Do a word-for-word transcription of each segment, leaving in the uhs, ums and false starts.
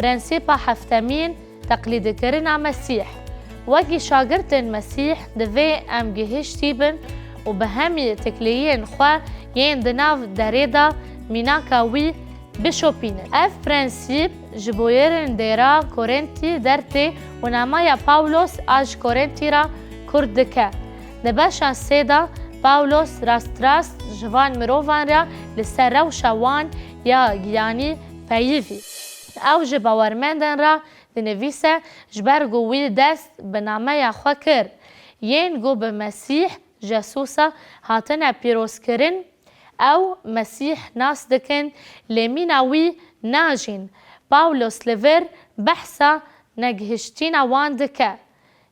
Prensîpa heftemîn, teqlîdkirina Mesîh. Wekî şagirtên Mesîh divê em gihiştî bin û bi hemî tikliyên xwe yên di nav derê de mînaka wî bişopînin. Ev prensîp ji boyerên dêra Korintî dertê û namaya Pawlos a ji Korintî re kurt dike. Di beşa sê de Pawlos rastrast ji van mirovan re li ser rewşa wan ya giyanî peyivî. Ew ji bawermendên re dinivîse, ji ber ku wî dest bi nameya xwe kir, yên ku bi Mesîh Jesusa hatine pîrozkirin, ew Mesîh nas dikin, lê mîna wî najîn. Pawlos li vir behsa negihiştina wan dike.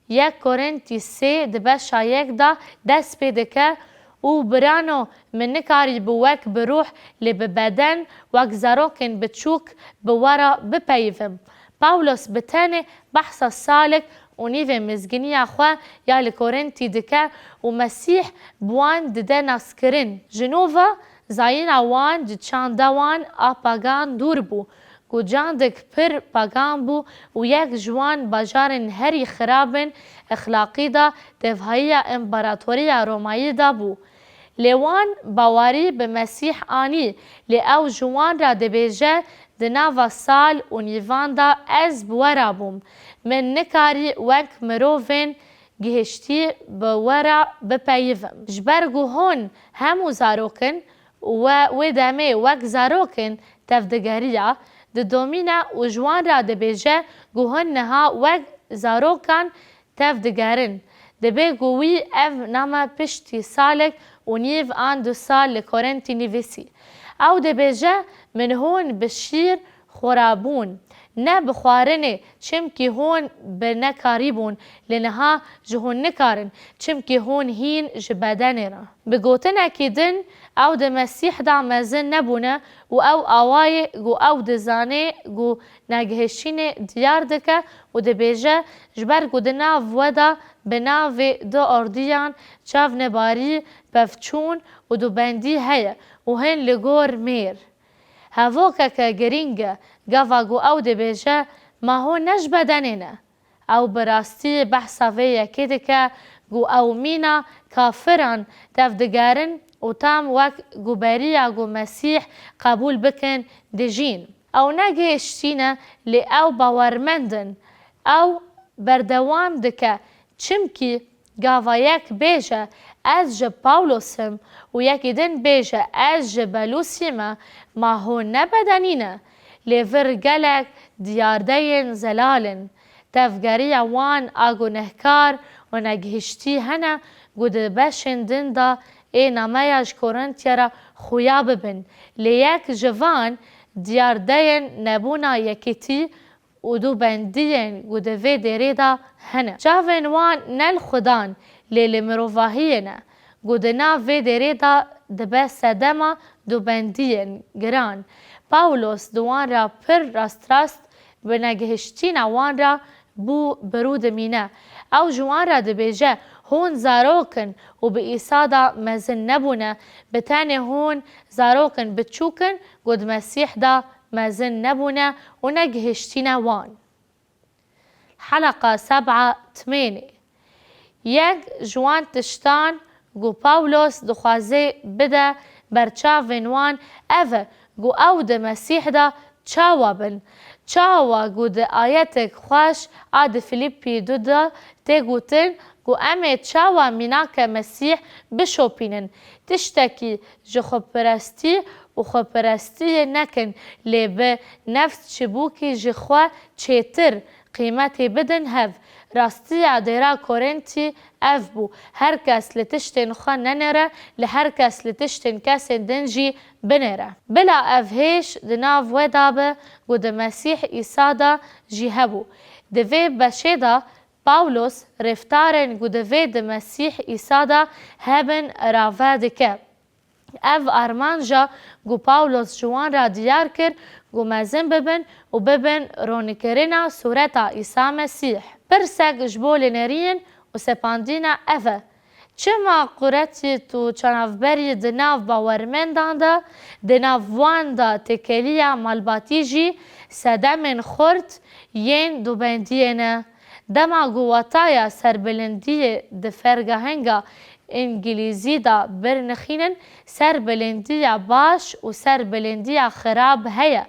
Yek Korintî sê di beşa yek de dest pê dike û birano, min nikarîbû wek bi ruh, lê bi beden, wek zarokên biçûk bi we re bipeyivim. Pawlos bi tenê behsa salik û nîvê mizginiya xwe ya li Korintî dike û Mesîh bi wan dide naskirin. Ji nû ve zayîna wan ji çanda wan a pagan dûr bû. Ku çandik pir pagan bû û yek ji wan bajarên herî xirabên exlaqî de tevhayiya împaratoriya Romayî de bû. Lê wan bawerî bi Mesîh anî, lê ew ji wan re dibêje, di nava sal û nîvan de ez bi we re bûm. Min nikarî wek mirovên gihiştî bi we re bipeyivim. Ji ber ku hûn hemû zarok in û we wê demê wek zarokên tevdigeriya didomîne û ji wan re dibêje ku hûn niha wek zarokan tevdigerin. Dibê ku wî ev name piştî salek û nîv an du sal li Korintî nivîsî. Ew dibêje, min hûn bi şîr xwe re bûn, ne bi xwarinê, çimkî hûn bi nekarî bûn, lê niha ji hûn nikarin, çimkî hûn hîn ji bedenê ne. Bi gotinekî din, ew di Mesîh de mezin nebûne û ew awayê ku ew dizane ku negihiştînê diyar dike û dibêje, ji ber ku di nav we de bi navê du ordiyan çavnebarî, pevçûn û dubendî heye û hin li gor mêr. Hevokeke girîng e, gava ku ew dibêje, ma hûn ne ji bedenê ne. Ew bi rastî behsa vê yekê dike ku ew mîna kafiran tevdigerin û tam wek ku beriya ku Mesîh qebûl bikin dijîn. Ew ne gihiştî ne, lê ew bawermend in. Ew berdewam dike, çimkî gava yek bêje, ez ji Pawlos im û yekî din bêje, ez ji Belûsî me, ma hûn ne bedenî ne, lê vir gelek diyardeyên zelal in. Tevgeriya wan a gunehkar û negihiştî hene ku di beşên din de ê nameya ji Korintiyê re xuya bibin. Lê yek ji van diyardeyên nebûna yekîtî û dubendiyên ku di vê dêrê de hene. Çavên wan ne li Xudan, lê li mirovahiyê ne, ku di nav vê dêrê de dibe sedema dubendiyên giran. Pawlos di wan re pir rastrast bi negihiştina wan re bû birû dimîne. Ew ji wan re dibêje, hûn zarok in û bi Îsa de mezin nebûne, bi tenê hûn zarok in biçûk in ku di Mesîh de mezin nebûne û negihiştîne wan. Heleqa seb'a tmênê. Yek ji wan tiştan ku Pawlos dixwaze bide berçavên wan ev e ku ew di Mesîh de çawa bin. Çawa ku di ayetek xweş a di Filîpî du de tê gotin ku em ê çawa mînake Mesîh bişopînin. Tiştekî ji xweperestî û xweperestiyê nekin, lê bi nefs çibûkî ji xwe çêtir qîmetê bidin hev. Rastiya dêra Korintî ev bû, her kes li tiştên xwe nenêre, li her kes li tiştên kesên din jî binêre. Bila ev hêj di nav we de be ku di Mesîh Îsa de jî hebû. Di vê beşê de Pawlos reftarên ku divê di Mesîh Îsa de hebin rave dike. Ev armanca ku Pawlos ji wan re diyar kir ku mezin bibin û bibin ronîkirina sûreta Îsa Mesîh. Pirsek ji bo lêneriyên û sepandîna ev e. Çima quretî û çanavberî di nav bawermendan de, di nav wan de têkeliya malbatî jî sedemên xurt yên dubendiyê ne? Dema ku wataya serbilindiyê di fergehenga îngilîzî de birnixînin, serbilindiya baş û serbilindiya xirab heye.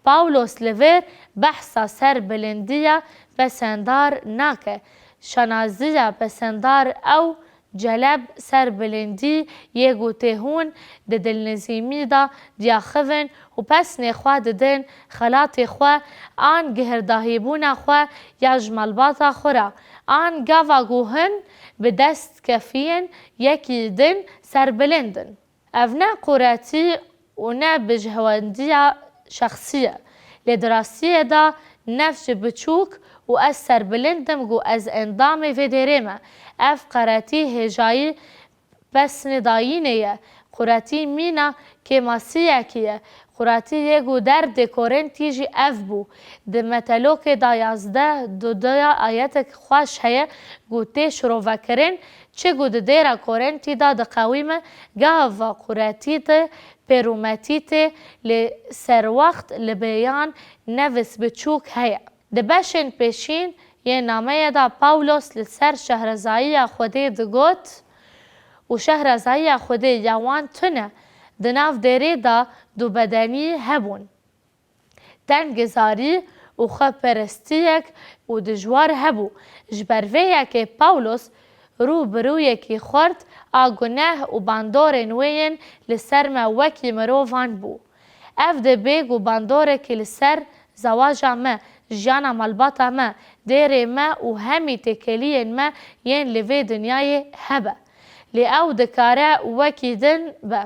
Pawlos li vir behsa serbilindiya pesendar nake. Şanaziya pesendar ew celeb serbilindî yê ku tê hûn di dilnizîmî de diaxivin û pesnê xwe didin xelatê xwe an gihirdahîbûna xwe ya ji malbata xwe re, an gava ku hin bi dest kefiyên yekî din serbilind in. Ev ne quretî û ne bijhewendiya şexsî ye. Lê di rastiyê de ne ji biçûk û ez serbilind im ku ez endamê vê dêrê me. Ev quretî hêjayî pesnêdayînê ye. Quretî mîna kêmasiyekî ye. Quretî yê ku derdê Korintî jî ev bû. Di Metelokê da yazdeh duduya ayetek xweş heye ku tê şirovekirin, çi ku di dêra Korintî de diqewîme, gava quretî tê, pêrûmetî tê, lê serwext li bêyan nevis biçûk heye. Di beşên pêşîn yê nameyê de Pawlos li ser şehrezayiya Xwedê digot û şehrezayiya Xwedê ya wan tune, di nav dêrê de dubedenî hebûn. Tengizarî û xweperestiyek û dijwar hebû. Ji ber vê yekê Pawlos rû bi rûyekî xurt a guneh û bandorên wê yên li ser me wekî mirovan bû. Ev dibê ku bandorekî li ser zewaja me, jiyana malbata me, dêrê me û hemî têkeliyên me yên li vê dinyayê hebe. Lê ew dikare wekî din be.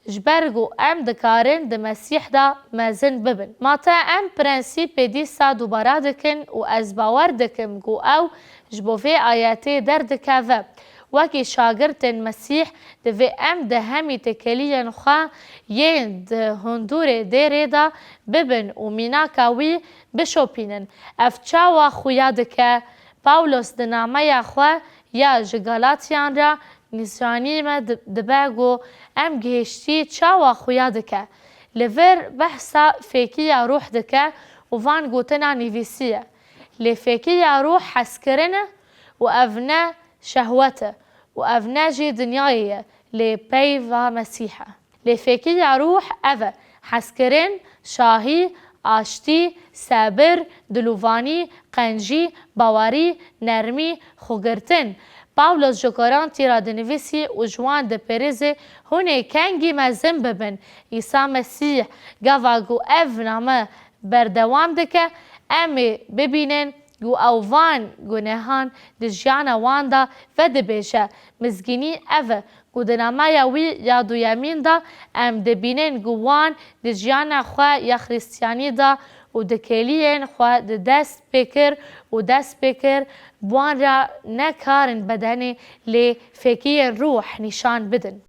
Ji ber ku em dikarin di Mesîh de mezin bibin. Ma te em prensîpê dîsa dubara dikin û ez bawer dikim ku ew ji bo vê ayetê derdikeve. Wekî şagirtên Mesîh divê em di hemî têkeliyên xwe yên di hundurê dêrê de bibin û mînaka wî bişopînin. Ev çawa xuya dike? Pawlos di nameya xwe ya ji Galatiyan re nîşanî me di-, dibe ku em gihiştî çawa xuya dike. Li vir behsa fêkiya ruh dike û van gotina nivîsiye. Lê fêkiya ruh hezkirin e û ev ne şehwet e û ev ne jî dinyayê ye, lê peyva Mesîh e. Lê fêkiya ruh ev e: hezkirin, şahî, aştî, sebir, dilovanî, qencî, bawerî, nermî, xwegirtin. Pawlos ji Korintî re dinivîsî û ji wan dipêrîzê: Hûn ê kengî mezin bibin. Îsa Mesîh, gava ku ev name berdewam dike, em ê bibînin ku ew van gunehan di jiyana wan de vedibêje. Mizgînî ev e ku di nameya wî ya duyemîn de em dibînin ku wan di jiyana xwe ya Xristiyanî de û di kêliyên xwe di dest pê kir û dest pê kir, bi wan re ne karên bedenê lê fêkiyên ruh nîşan bidin.